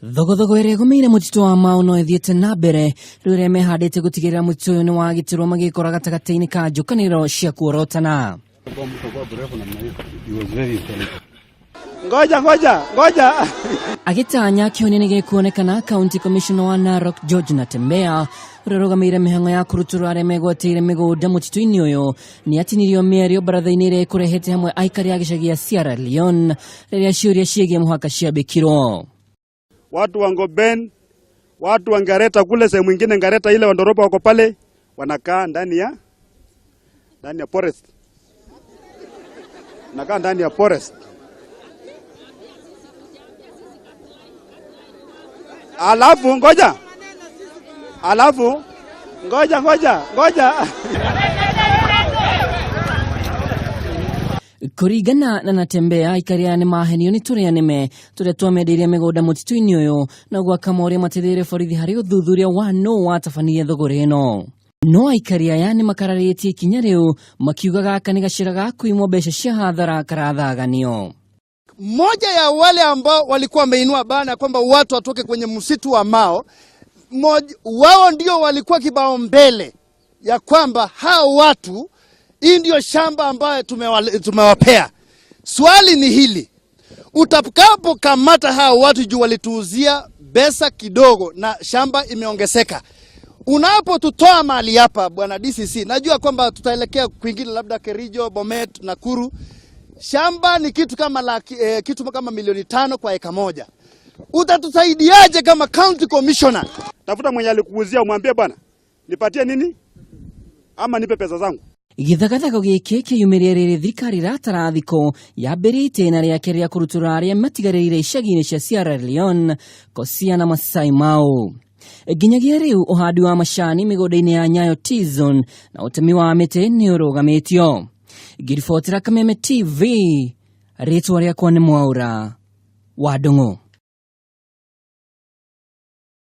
Thogothogo ĩrĩa ĩgũmĩire mũtitũ wa Mau no ĩthiĩte na mbere rĩu arĩa mehandĩte gũtigĩrĩra mũtitũ ũyũ nĩ wagitĩrwo magĩkora gatagatĩ-inĩ ka njũkanĩrĩro cia kuorotana. Ngoja ngoja ngoja. Agĩtanya kĩhonia nĩ gĩkuonekana, County Commissioner wa Narok George Natembeya ũrĩa ũrũgamĩrĩire mĩhang'o ya kũrutũrũra arĩa megwatĩire mĩgũnda mũtitũ-inĩ ũyũ nĩ atinirio mĩario baratha-inĩ ĩrĩa ĩkũrehete hamwe aikari a gĩcagi gĩa Sierra Leone rĩrĩa ciũria ciĩgiĩ mũhaka ciambĩkirwo. Watu wa Ngoben, watu wa Ngareta kule sehemu ingine Ngareta ile Wandoroba wako pale wanakaa ndani ya forest. Wanakaa ndani ya forest. Alafu ngoja. Alafu ngoja ngoja ngoja. Kũringana na Natembeya, aikari aya nĩ mahenio nĩ tũrĩa nĩme tũrĩa twamendeirie mĩgũnda mũtitũ-inĩ ũyũ na ũguo akamoria mateithĩrĩrie borithi harĩ ũthuthuria wa nũ watabanirie thũgũrĩ ĩno. No aikari aya nĩ makararĩtie ikinya rĩu makiuga gaka nĩ gacĩra ga kuimwo mbeca cia hathara karathaganio. Mmoja ya wale ambao walikuwa wameinua bana kwamba watu watoke kwenye msitu wa Mao, wao ndio walikuwa kibao mbele ya kwamba hao watu, hii ndio shamba ambayo tumewapea. Swali ni hili, utakapokamata hao watu juu walituuzia pesa kidogo na shamba imeongezeka, unapotutoa mahali hapa bwana DCC, najua kwamba tutaelekea kwingine, labda Kericho, Bomet, Nakuru. Shamba ni kitu kama laki, kitu kama milioni 5 kwa eka moja. Utatusaidiaje kama county commissioner? Tafuta mwenye alikuuzia umwambie bwana, nipatie nini ama nipe pesa zangu. Gĩthagathagũ gĩkĩ kĩyumĩria rĩrĩ thirikari ĩratara thikũ yambĩrĩrie itĩna rĩake rĩa kũrutũrũra arĩa matigarĩire icagi-inĩ cia Sierra Leone, Kosia na Masai Mau. Nginyagia rĩu ũhandi wa macani mĩgũnda-inĩ ya Nyayo T-Zone na ũtemi wa mĩtĩ nĩ ũrũgamĩtio. Ngĩribotera Kameme TV, rĩtwa rĩakwa nĩ Mwaura wa Ndung'u.